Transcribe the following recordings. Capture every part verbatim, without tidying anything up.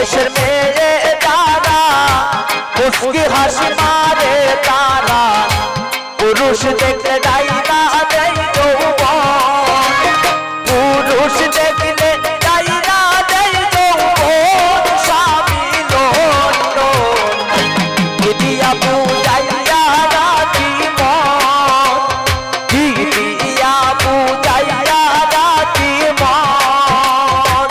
দেশের মেয়ে যারা, মুস্কি হাসি মারে তারা, পুরুষ দেখলে ডাইনা দেয় যৌবন, পুরুষ দেখলে ডাইনা দেয় যৌবন, স্বামী লন্ডন। কি দিয়া বুঝাইয়া রাখি মন, কি দিয়া বুঝাইয়া রাখি মন।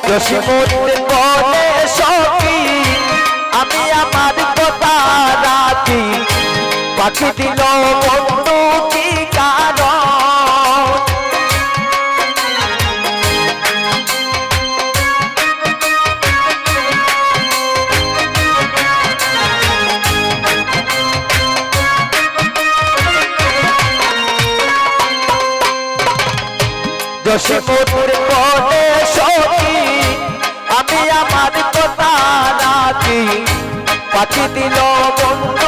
জসিমউদ্দিন বলে, সখী, আমি আমার কথা রাখি, পাখি দিল বন্ধু কি কারণ? জসিমউদ্দিন বলে, সখী, আমি আমার কথা রাখি, পাখি দিল বন্ধু